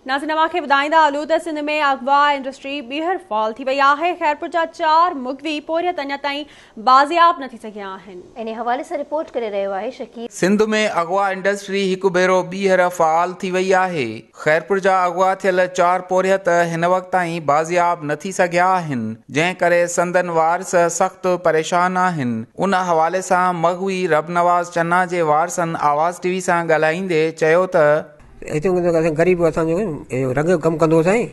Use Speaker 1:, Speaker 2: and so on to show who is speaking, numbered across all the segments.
Speaker 1: ناظرين اوهان کي ٻڌائيندا هلون ته سنڌ ۾ اغوا انڊسٽري ٻيهر فعال ٿي وئي آهي، خيرپور جا چار مغوي پورهيت اڃا تائين بازياب نه ٿي سگهيا آهن.
Speaker 2: انهي حوالي سان رپورٽ ڪري رهيو آهي شڪيل.
Speaker 3: سنڌ ۾ اغوا انڊسٽري هڪ ڀيرو ٻيهر فعال ٿي وئي آهي، خيرپور جا اغوا ٿيل چار پورهيت هن وقت تائين بازياب نه ٿي سگهيا آهن، جنهن ڪري سندن وارث سخت پريشان آهن، ان حوالي سان مغوي ربنواز چنا جي وارثن آواز ٽي وي سان ڳالهائيندي چيو ته.
Speaker 4: هتي اسان غريب اسان جو اهو رنگ جو ڪم ڪندو هو سائين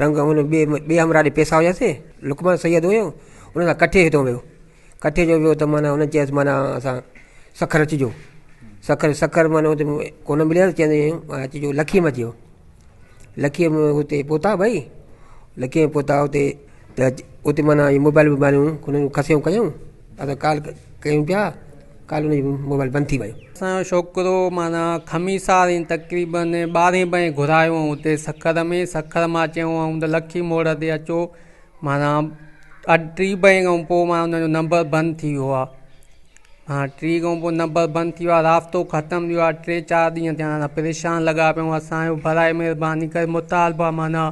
Speaker 4: رنگ ان ٻئي ٻئي همراهه ڏي پئسا هياسي لقمان سيد هيو ان سان ڪٺي هتو ويو ڪٺي جو ويو ته معنيٰ ان چيس معنيٰ اسان سکر اچجو سکر سکر معنيٰ اتي ڪونه مليا چيائين اچجو لکي ۾ اچجو لکي ۾ اتي پهتا ڀئي لکي ۾ پهتا اتي ته اتي معنيٰ موبائل ووبائلون هنن کسيون ڪيون اسان ڪال ڪيون پيا ڪال ان جو موبائل بند ٿي ويو.
Speaker 5: اسان جو ڇوڪرو معنيٰ خميس واري تقريبن ٻارهين بجي گهرايو هئون اتي سکر ۾ سکر مان چيو هئون ته لکي موڙ تي اچو معنيٰ ٽي بجي کان پوء معنيٰ ان جو نمبر بند ٿي ويو آهي ها ٽي کان پوء نمبر بند ٿي ويو آهي رابطو ختم ٿي ويو آهي ٽي چار ڏينهن ٿيا آهن پريشان لڳا پيا آهيون اسان جو برائي مهرباني ڪري مطالبا معنيٰ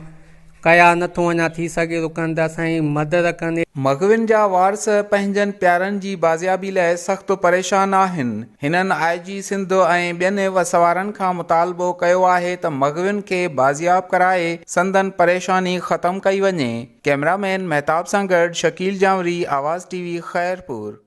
Speaker 5: ڪيا نٿو اڃا ٿي سگهي ٿو ڪن ته اسان جي مدد ڪندي.
Speaker 3: مغوين جا وارث پنهنجن پيارن جي بازيابي لاء سخت پريشان آهن. هنن آء جي سنڌ ۽ ٻين وس وارن کان مطالبو ڪيو آهي ته مغوين کي بازياب ڪرائي سندن پريشاني ختم ڪئي وڃي. ڪئميرا مين مهتاب سان گڏ شڪيل جانوري، آواز ٽي وي، خيرپور.